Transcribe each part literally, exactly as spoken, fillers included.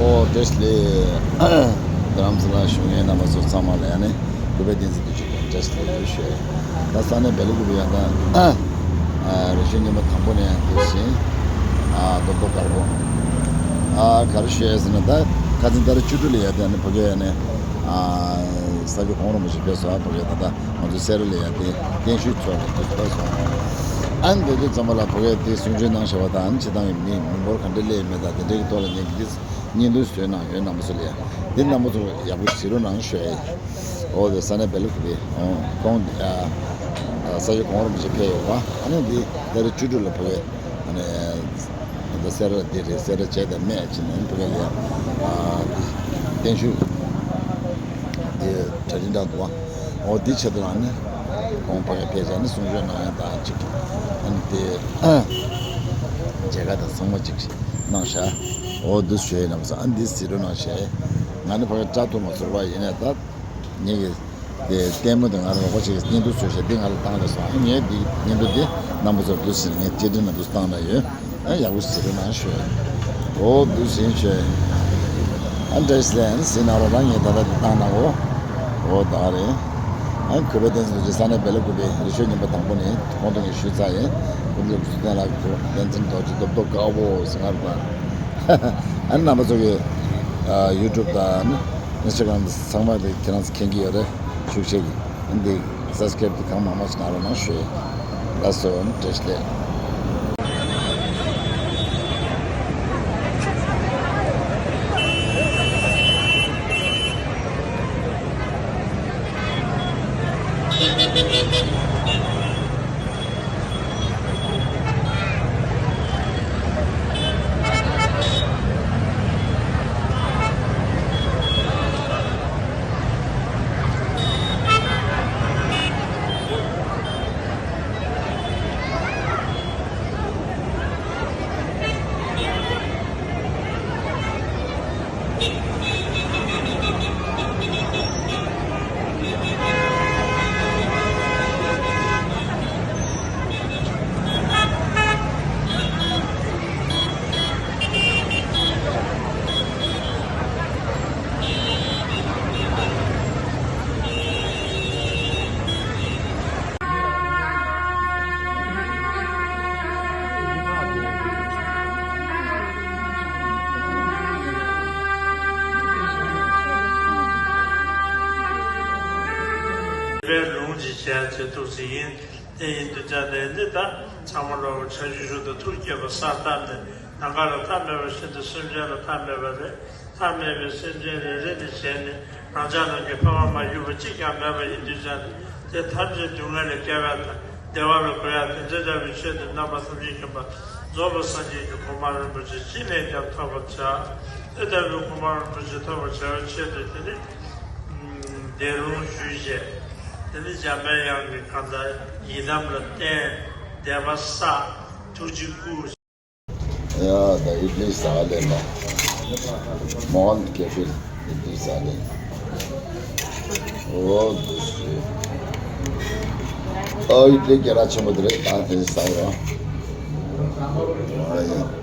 ཨོ་བཀྲ་ཤིས་བདེ་ལེགས། རྡ་རམ་ས་ལ་བཞུགས་མཁན་རྣམ་པ་ཚོ་ཚང་མ་ལ་ཡང་ནས་གུས་པའི་བསྟན་འཛིན་དུ་བཅུག་པའི་བཀྲ་ཤིས་བདེ་ལེགས་ཞུ། ད་ས་གནས་སྦེལ་ཀོབ་ཡང་ད་རེ་ཞིག་ཉིན་མོ་དང་པོ་ནས་དེ་བཞིན་རྡོག་རྡོག་དཀར་པོ། ག་རེ་ཞུ་ཡས་ཟེར་ན། ད་ཁ་སང་ཟླ་བ་བཅུ་དྲུག་ལ་ཡང་ད་ནི་བོད་སྐད་ཡང་ནས་ས་སྐྱ་གོང་རིན་པོ་ཆེ་ཕེབས་སོང་། བོད་སྐད་ད་ད་ང་ཚོ་སེ་ར་ལ་ཡང་དེ་བརྟན་བཞུགས་ཚོགས་ནས་དུས་ཚོད་སོང་། ཨ་ནི་དེ་དུས་ཙམ་པ་ལ་བོད་སྐད་དེ་གསུང་ཆོས་གནང་བཞག་པ་དང་། ཨ་ནི་སྤྱིར་བཏང་གི་མི་མི་འབོར་ག་འདྲ་སླེབས་མེད་དང་དེ་འདྲའི་གི་ཐོག་ལ་ངས་འདི་བརྙན་ཐུང་བཟོས་གནང་ཡོད། རྣམ་པ་ཚོ་ལ་ཡང་འདི་རྣམ་པ་ཚོ་ཡག་པོ་གཟིགས་རོགས་གནང་ཞུ་ཡ་ཡིན། འོ་དེ་ས་གནས་སྦེལ་ཀོབ་པའི་ཨོ་ཁོང་ཨ་ས་སྐྱ་གོང་རིན་པོ་ཆེ་ཕེབས་ཡོད་པ། ཨ་ནི་འདི་ཟླ་བ་བཅུ་དྲུག་ལ་བོད་སྐད་ཨ་ནི་ད་སེ་ར་འདི་རེད། སེ་ར་བྱས་དང་སྨད་ཅིག་ནས་བོད་སྐད་ལ་ཡང་ཨ་འདི་བརྟན་བཞུགས་འདི་གྲ་སྒྲིག་གནང་འདུག་པ། འོ་འདི་ཆེད་དུ་ཨ་ནི་ཁོང་བོད་སྐད་ཕེབས་ཤག་ནི་གསུང་ཆོས་གནང་ཡ་དང་ཅིག་ཨ་ནི་དེ་མཇལ་ཁ་དང་ཚང་མ་ཅིག་གནང་ཤག་འོ་འདི་ཞུ་ཡ་རྣམ་པ་ཚོ། ཨ་ནི་འདི་གཟིགས་རོགས་གནང་ཞེས། ང་ནི་བོད་སྐད་སྐྲག་ཐུབ་མ་ཚོར་བ་ཡིན་ནས། ད་ངེད་ཀྱི་དེ་ལྟད་མོ་དེ་ང་རང་རོགས་པ་ཅིག་གིས་བརྙན་ཐུང་བཟོས་ཤག་འདི་ང་ལ་བཏང་རེད་སོང་། ཨ་ངས་འདི་བརྙན་ཐུང་འདི་རྣམ་པ་ཚོར་འདུག་ཟེར་ངས་བཅར་འདྲི་ན་འདུག་བཏང་ན་ཡོད། ཨ་ཡག་པོ་ཞིག་རེད་ན་ཞུ། འོ་འདུག་ཟིན་ཞུ། ཨ་འདྲ་ཞིག་ལན་ཟིན་ན་རོགས་ད་ངས་ད་ལྟ་འདི་བཏང་ན། འོ་འོ་ད་རེད། ཨ་གུས་པའི་བསྟན་འཛིན་རྡོ་རྗེ་ས་གནས་སྦེལ་ཀོབ་པའི་རི་ཆོས་ཉིན་མོ་དང་པོ་ནས་ཁོང་ཚོ་ངས་ཞུས་ཚར་ཡིན། ཀུན་སློབ་ཚུལ་ལྡན་ལགས་ཀྱི་བསྟན་འཛིན་རྡོ་རྗེ་རྡོག་རྡོག་དཀར་པོ་ཟེར་ང་རེད་པ། ཨ་རྣམ་པ་ཚོ་གི་ཡུ་ཊུབ་དང་ཨིན་སི་ཊ་གྷ་རམ་ཚང་མ་དེ་ཁྱེད་རང་ཚོ་མཁྱེན་གྱི་ཡོད་རེད། ཤུགས་ཆེ་གི་འདི་སབ་སི་ཀ་རེབ་དེ་གང་མང་མང་ཞིག་གནང་རོགས་གནང་ཞུ། ལགས་སོ། བཀྲ་ཤིས་བདེ་ལེགས། པའི་ལུང་གཅིག་བྱས་ཚེ་ཐུགས་སྲས་ཡིན། དེ་ཡིན་དུས་ཙང་ནས་ནི་ད་ཚང་མ་ལོ་བྱང་ཆུབ་མཆོག་ཏུ་ཐུགས་བསྐྱེད་པ་གསལ་བཏབ་ནས། ནམ་མཁའ་ལ་མཐའ་མེད་པ་བཞིན་དུ་སེམས་ཅན་ལ་མཐའ་མེད་པ་རེད། མཐའ་མེད་པའི་སེམས་ཅན་རེ་རེ་ནས་བྱས་ནས་རང་ཅག་རྣམས་ཀྱི་ཕ་མ་མ་གྱུར་པ་གཅིག་ཀྱང་མེད་པ་ཡིན་དུས་ཙང་ནས། དེ་ཐམས་ཅད་སྡུག་བསྔལ་ལས་སྐྱོབ་ཡ་དང་བདེ་བ་ལ་འགོད་ཡ་དེ་འདྲ་འདྲ་བའི་ཆེད་དུ་རྣམ་པ་ཐམས་ཅད་མཁྱེན་པ་རྫོགས་པའི་སངས་རྒྱས་ཀྱི་གོ་འཕང་རིན་པོ་ཆེ་ཅི་ནས་ཀྱང་ཐོབ་པར་བྱ། དེ་ལྟ་བུའི་གོ་འཕང་རིན་པོ་ཆེ་ཐོབ་པར་བྱ་བའི་ཆེད་དུ་དེ་ནི་འདི་རུ་ཞུས་བྱས། དེ་ནི་འཇམ་པའི་དབྱངས་ཀྱིས་གང་ལྟར་ཡི་དམ་ལ་བརྟེན། དད་པ་བསགས། ཐུགས་རྗེ་བསྐུལ། ཡ་ད་ཨིཌ་ལི་ཟ་ལེ་ན། མོན་ཀེ་ཕི་ལ་ཨིཌ་ལི་ཟ་ལེ། འོ་འདུག་སེ། ཨོ་ཨིཌ་ལི་སྐད་གྲགས་ཆེན་པོ་དེ་རེད། ད་དེ་ཟ་བ་ར། ཨ་ཡ།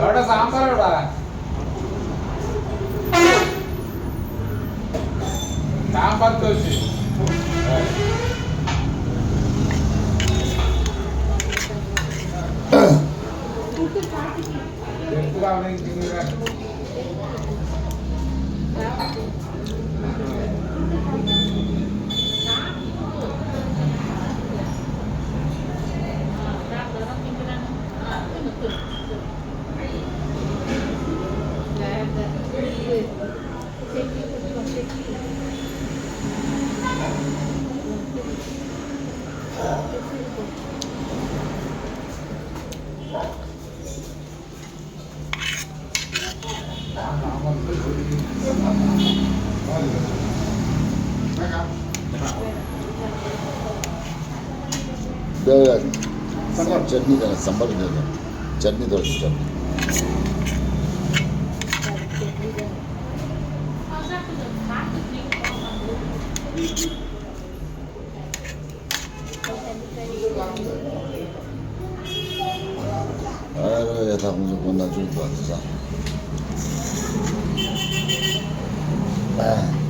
എവിടെ സാമ്പാർ എവിടാ? സാമ്പാർ ദോശ. चटनी देना, सांभर देना, चटनी थोड़ी सी, चटनी। ཨ་རོ་ཡ། ད་ཁོང་ཚོ་ཁོང་ན་ཅུང་བ་ཟ། ཨ།